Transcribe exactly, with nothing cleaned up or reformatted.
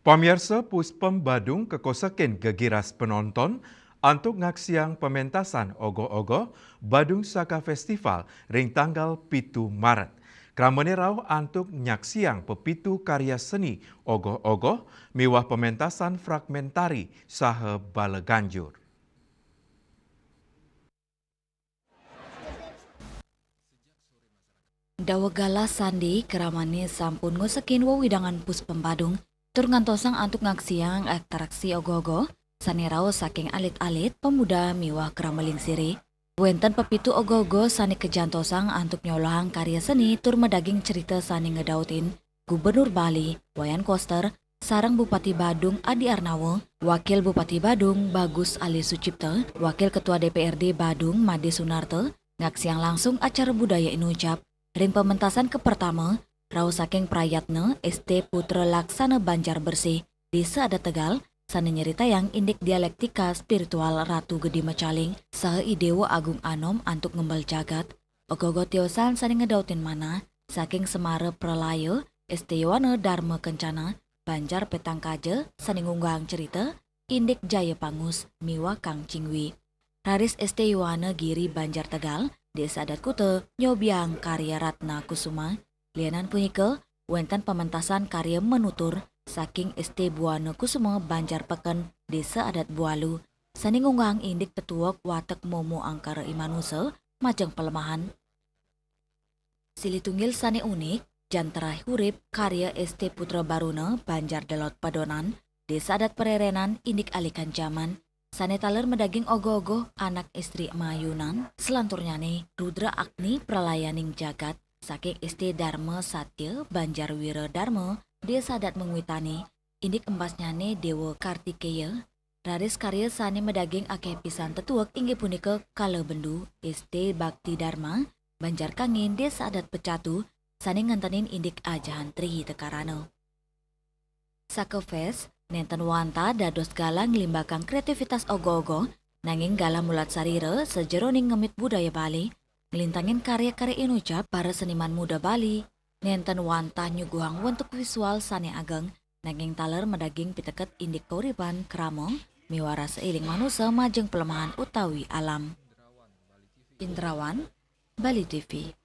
Pamiarsa, Puspem Badung kekosekin gegiras penonton antuk ngaksiang pementasan ogoh-ogoh Badung Saka Festival ring tanggal pitu Maret. Kramane rauh antuk nyaksiang pepitu karya seni ogoh-ogoh miwah pementasan fragmentari saha bala ganjur. Daweg galah sandi kramane sampun ngosekin wewidangan Puspem Badung tur ngantosang antuk ngaksiang atraksi ogoh-ogoh sane rauh saking alit-alit, pemuda miwah krama lingsire. Wenten pepitu ogoh-ogoh sane kajantosang antuk nyolohang karya seni tur madaging cerita sane ngedautin Gubernur Bali, Wayan Koster, sareng Bupati Badung, Adi Arnawa, Wakil Bupati Badung, Bagus Ali Sucipta, Wakil Ketua D P R D Badung, Made Sunarta, ngaksiang langsung acara budaya inucap ring pementasan kapertama, rauh saking prayatna S T Putra Laksana Banjar Bersih, Desa Adat Tegal, sane nyeritayang indik dialektika spiritual Ratu Gede Macaling saha I Dewa Agung Anom antuk ngembel jagat. Ogoh-ogoh tiosan sane ngedautin manah saking Semara Pralaya, S T Yowana Dharma Kencana, Banjar Petang Kaja, sane ngunggahang cerita indik Jaya Pangus miwah Kang Cingwi. Raris S T Yowana Giri Banjar Tegal, Desa Adat Kuta, nyobiahang karya Ratna Kusuma. Lianan punika, wenten pementasan karya Menutur saking S T Buana Kusuma Banjar Peken, Desa Adat Bualu, sane ngunggahang indik tetuek watek momo angkara i manusa majeng pelemahan. Silih tunggil sane unik, Jantera Hurip karya S T Putra Baruna, Banjar Delot Padonan, Desa Adat Pererenan, indik alikan jaman, sane taler madaging ogoh-ogoh anak istri mayunan, selanturnyane Rudra Agni Pralayaning Jagat, saking S T Dharma Satya, Banjar Wira Dharma, Desa Adat Mengwitani, indik embasnyane Dewa Kartikeya. Raris karya sane madaging akeh pisan tetuek inggih punika Kala Bendu, S T Bakti Dharma, Banjar Kangin, Desa Adat Pecatu, sane ngentenin indik ajahan Tri Hita Karana. Saka Fest nenten wantah dados galah nglimbakang kreativitas ogoh-ogoh, nanging galah mulat sarira sajeroning ngemit budaya Bali, nglintangin karya-karya inucap para seniman muda Bali. Nenten wantah nyuguhang wentuk visual sane ageng, nanging taler madaging piteket indik kauripan, krama, miwah rasa eling manusa majeng pelemahan utawi alam. Indrawan, Bali T V.